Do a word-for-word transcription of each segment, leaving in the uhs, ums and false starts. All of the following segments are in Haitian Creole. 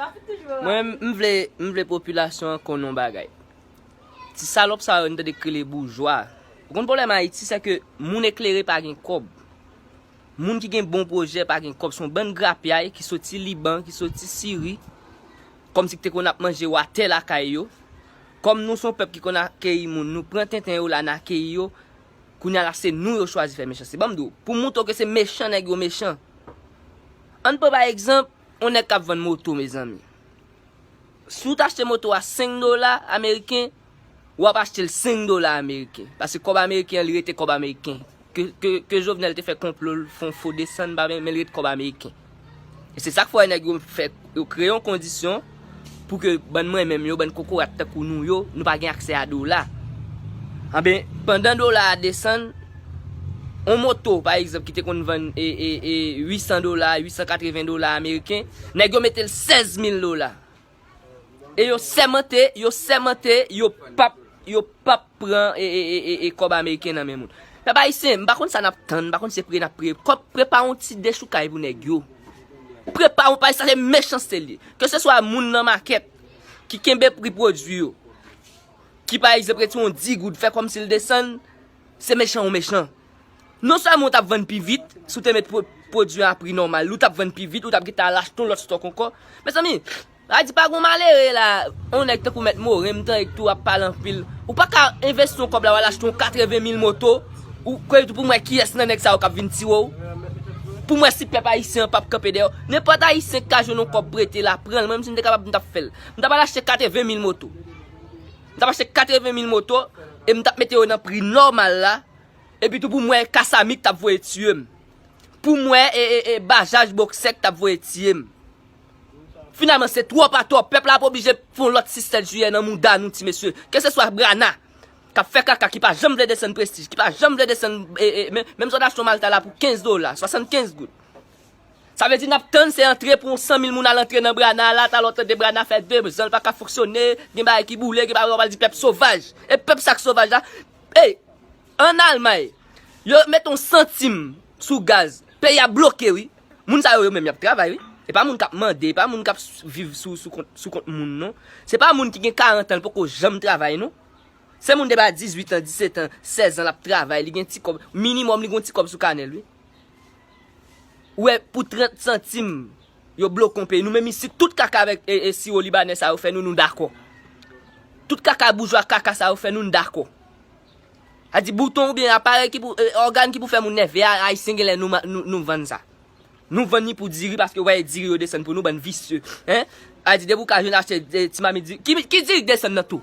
Mwen, m vle, m vle popilasyon an konn yon bagay. Ti salòp sa yo n tande k rele boujwa. Ou konn pwoblèm Ayiti, se ke moun eklere pa gen kòb. Moun ki gen bon pwojè pa gen kòb. Se yon bann grapyay ki soti Liban, ki soti Siri. Kòmsi ki te konn ap manje watè lakay yo. Kòm nou se yon pèp ki konn akeyi moun, nou pran tenten yo la, n akeyi yo. Kounye a la, se nou yo chwazi fè mechanste. Ban m di w, pou montre w ke se mechan nèg yo mechan. Ann pran pa egzanp, yon nèg k ap vann moto, mezanmi. Si w ta achte moto a senk dola ameriken, w ap achte l senk dola ameriken. Paske kòb ameriken an, li rete kòb ameriken. Ke, ke, ke Jovenel te fè konplo l, fè yon fo desann, pa men, men li rete kòb ameriken. E se sa k fè nèg yo fè, yo kreye yon kondisyon pou ke bann mwen menm yo, bann kokorat tankou nou yo, nou pa gen aksè a dola. Anben, pandan dola a desann, yon moto, pa egzanp, ki te konn vann e, e, e, uit san dola, uit san katreven dola ameriken, nèg yo mete l sèz mil dola. E yo sèmante, yo sèmante, yo p ap, yo p ap pran e, e, e, e, e kòb ameriken nan men moun. Pèp ayisyen, m pa konn sa n ap tann, m pa konn se priye n ap priye. Kòb, prepare yon ti dechoukay pou nèg yo. Prepare yon, pa sa se mechanste l ye. Ke se swa moun nan makèt ki kenbe pri pwodui yo, ki pa egzanp retire yon dis goud, fè kòmsi l desann, se mechan ou mechan. Non sèlman ou t ap vann pi vit, si w te met pwo-, pwodui a pri nòmal, ou t ap vann pi vit, ou t ap gentan al achte yon lòt stòk ankò. Mezanmi, sa di pa gon malere la, yon nèg tankou Mèt Moren, m tande k tou ap pale anpil. Ou pa ka envesti yon kòb la, w al achte yon katreven mil moto, ou kwè tou pou m wè kiyès nan nèg sa yo k ap vin tire w. Pou m wè si pèp ayisyen an p ap kanpe dèyè w. Nenpòt ayisyen k ka jwenn yon kòb prete la, pran l. Mwen menm si m te kapab, m t ap fè l. M t ap al achte katreven mil moto. M t ap achte katreven mil moto, e m t ap mete yo nan pri nòmal la. Epi tou pou m wè Kasami k t ap voye tiye m. Pou m wè e, e, e, Bajaj Boksè k t ap voye tiye m. Finalman, se twòp atò. Pèp la ap oblije fè yon lòt sis sèt jiyè nan mouda nou, ti mesye. Ke se swa Brana, k ap fè kaka, ki pa janm vle desann Prestij, ki pa janm vle desann, e, e, men, menm zòn Aston Malta la pou kenz dola, swasannkenz goud. Sa vle di n ap tann se antre pou yon san mil moun al antre nan Brana la, talè w tande Brana fè de zan l pa ka fonksyone, gen bagay ki boule, gen bagay w pral di pèp sovaj. E pèp sa k sovaj la, ey, ann Almay, yo mete yon santim sou gaz. Peyi a bloke, wi. Moun sa yo, yo menm, y ap travay, wi. E pa moun k ap mande, e pa moun k ap s-, viv sou, sou kont, sou kont moun, non. Se pa moun ki gen karant an, l poko janm travay, non. Se moun depi a dizuit an, disèt an, sèz an, l ap travay, li gen ti kòb. Minimòm, li gen yon ti kòb sou kanè l, wi. Ou wè, pou trant santim, yo bloke yon peyi. Nou menm isit, tout kaka avèk e, e siwo libanè sa yo fè nou, nou dakò. Tout kaka boujwa kaka sa yo fè nou, nou dakò. A di bouton oubyen aparèy ki pou, e, ògàn ki pou fè moun nève a, ayisyen genlè nou, ma- nou, nou vann sa. Nou vann li pou diri paske w wè e diri yo desann pou nou, bann visye. Hein? A di depi w ka jwenn achte e, ti mamit diri. Ki, ki diri k desann nan tou?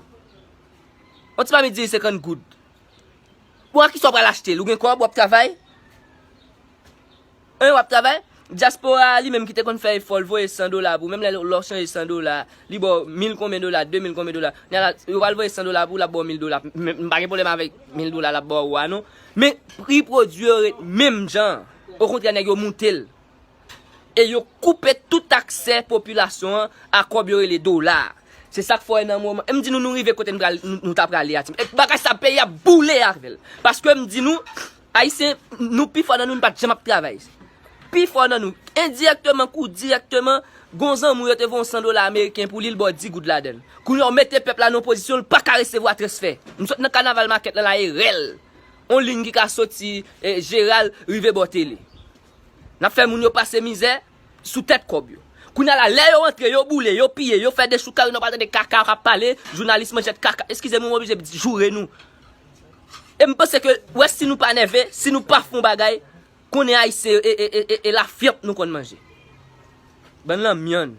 Yon ti mamit diri senkant goud. Bon, a kisa w pral achte l? Ou gen kòb, w ap travay? Hein, w ap travay? Dyaspora a li menm ki te konn fè efò, l voye san dola pou, menm lè, lè w chanje san dola, li ba w mil konbyen dola, de mil konbyen dola. Kounye a la, yo pral voye san dola pou w, l ap ba w mil dola. Men, m pa gen pwoblèm avèk mil dola l ap ba w a, non. Men, pri pwodui yo ret menm jan. Okontrè, nèg yo moute l. E yo koupe tout aksè popilasyon an a kòb yo rele dola. Se sa k fè w wè nan moman, e m di nou, nou rive kote n pral, nou, nou ta prale a, ti. E bagay sa, peyi a boule avè l. Paske m di nou, Ayisyen, nou pi fò nan nou, nou pa t janm ap travay. Pi fò nan nou, endirèkteman kou dirèkteman, gon zanmi w yo te voye yon san dola ameriken pou li, l ba w dis goud ladan l. Kounye a, w mete pèp la nan yon pozisyon, l pa ka resevwa transfè. M sot nan kanaval makèt lan la, e rèl. On liy ki ka soti, e, Jeral, rive bò tele. N ap fè moun yo pase mizè sou tèt kòb yo. Kounye a la, lè yo antre, yo boule, yo piye, yo fè dechoukay, nou pral tande kaka k ap pale, jounalis manchèt kaka. Eskize m, mwen oblije joure nou. E m panse ke, wè, si nou pa nève, si nou pa fè yon bagay, konnen Ayisyen, e, e, e, e, e lafyèp nou konn manje. Bann lanmyann.